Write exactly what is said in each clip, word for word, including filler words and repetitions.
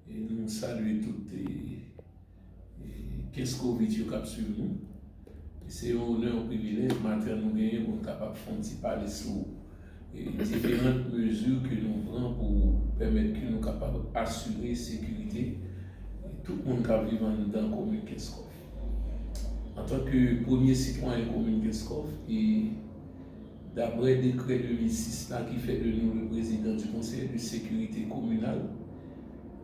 E nou salye tout e, e, Kenscovic yo k ap swiv nou. E se yon onè, yon privilèj maten an nou genyen pou nou kapab fè yon ti pale sou e, diferan mezi ke nou pran pou pèmèt ke nou kapab asire sekirite e, tout moun k ap viv anndan komin Kenskòf. Antanke premye sitwayen komin Kenskòf, e daprè dekrè de mil sis la ki fè de nou le président du Conseil de sécurité communale,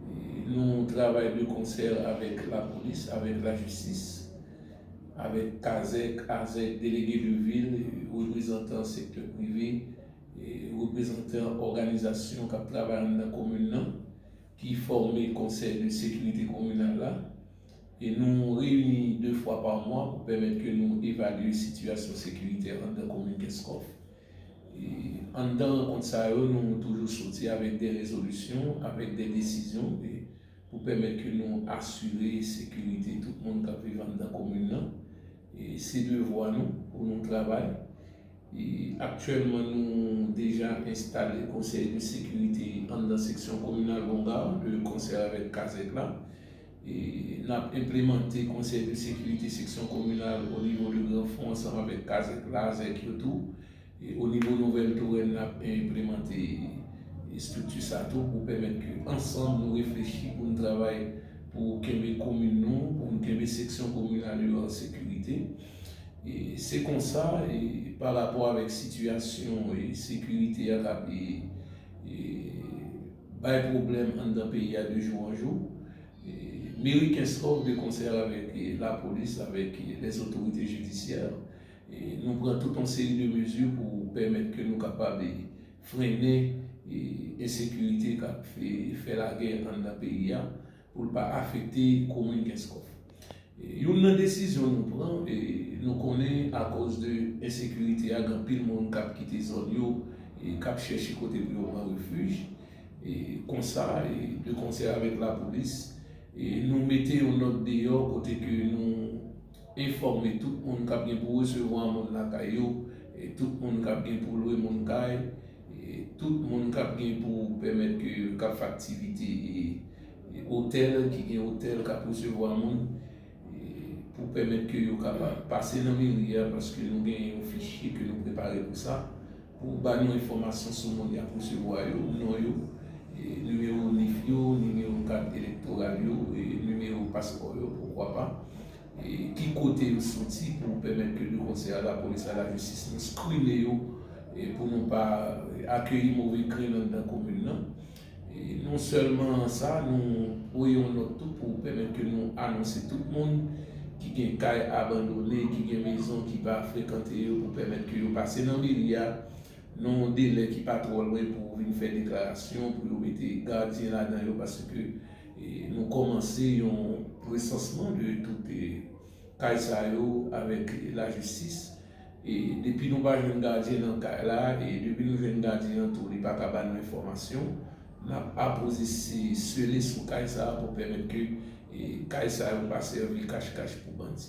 e nou travay de konsè avèk lapolis, avèk lajistis, avèk kazèk, azèk, delege de vil, reprezantan sektè prive, e reprezantan òganizasyon k ap travay anndan komin nan, ki fòme Konsèy de sekirite kominal la. E nou reyini de fwa pa mwa pou pèmèt ke nou evalye sitiyasyon sekiritè anndan komin Kenskòf. E anndan rankont sa yo, nou toujou soti avèk de rezolisyon, avèk de desizyon, e pou pèmèt ke nou asire sekirite tout moun k ap viv anndan komin nan. E se devwa nou pou nou travay. E aktyèlman, nou deja enstale Konsèy de sekirite anndan seksyon kominal Bonga, de konsè avèk kazèk la. E n ap enplemante Konsèy de sekirite seksyon kominal o nivo de Gran Fon ansanm avèk kazèk la, azèk yo tou. E o nivo Nouvèl Torèn, n ap enplemante estrikti sa tou pou pèmèt ke ansanm nou reflechi pou n travay pou kenbe komin nou, pou n kenbe seksyon kominal yo an sekirite. E se konsa, e pa rapò avèk sitiyasyon e sekirite a k ap e, e, bay pwoblèm anndan peyi a de jou an jou, e, meri Kenskòf de konsè avèk e, lapolis, avèk e, lèzotorite jidisyè, e nou pran tout yon seri de mezi pou pèmèt ke nou kapab e, frennen e, ensekirite k ap fè, fè lagè anndan peyi a, pou l pa afekte komin Kenskòf. E, youn nan desizyon nou pran, e, nou konnen akòz de ensekirite a, gen anpil moun k ap kite zòn yo, e, k ap chèche kote pou yo pran refij. E, konsa, e, de konsè avèk lapolis, e, nou mete yon nòt deyò kote ke nou enfòme tout moun k ap gen pou resevwa moun lakay yo, e, tout moun k ap gen pou lwe moun kay, e, tout moun k ap gen pou pèmèt ke yo k ap fè aktivite, e, e, otèl, ki gen otèl k ap resevwa moun, e, pou pèmèt ke yo kapab pase nan meri a, paske nou gen yon fichye ke nou prepare pou sa, pou ba nou enfòmasyon sou moun y ap resevwa yo, non yo, e, nimewo nif yo, nimewo kat elektoral yo, e, nimewo paspò yo, poukwa pa, e, ki kote yo soti pou pèmèt ke de konsè a lapolis, a lajistis, nou skrine yo, e, pou nou pa akeyi move grenn anndan komin nan. E non sèlman sa, nou voye yon nòt tou pou pèmèt ke nou anonse tout moun ki gen kay abandone, ki gen mezon ki pa frekante yo, pou pèmèt ke yo pase nan meri a, nan yon delè ki pa twò lwen pou vin fè deklarasyon, pou yo mete gadyen ladan yo, paske, e, nou kòmanse yon resansman de tout, e, kay sa yo avèk lajistis. E depi nou pa jwenn gadyen nan kay la, e depi nou jwenn gadyen an tou, li pa ka ba nou enfòmasyon, n ap apoze se-, sele sou kay sa a pou pèmèt ke, e, kay sa yo pa sèvi kach-kach pou bandi.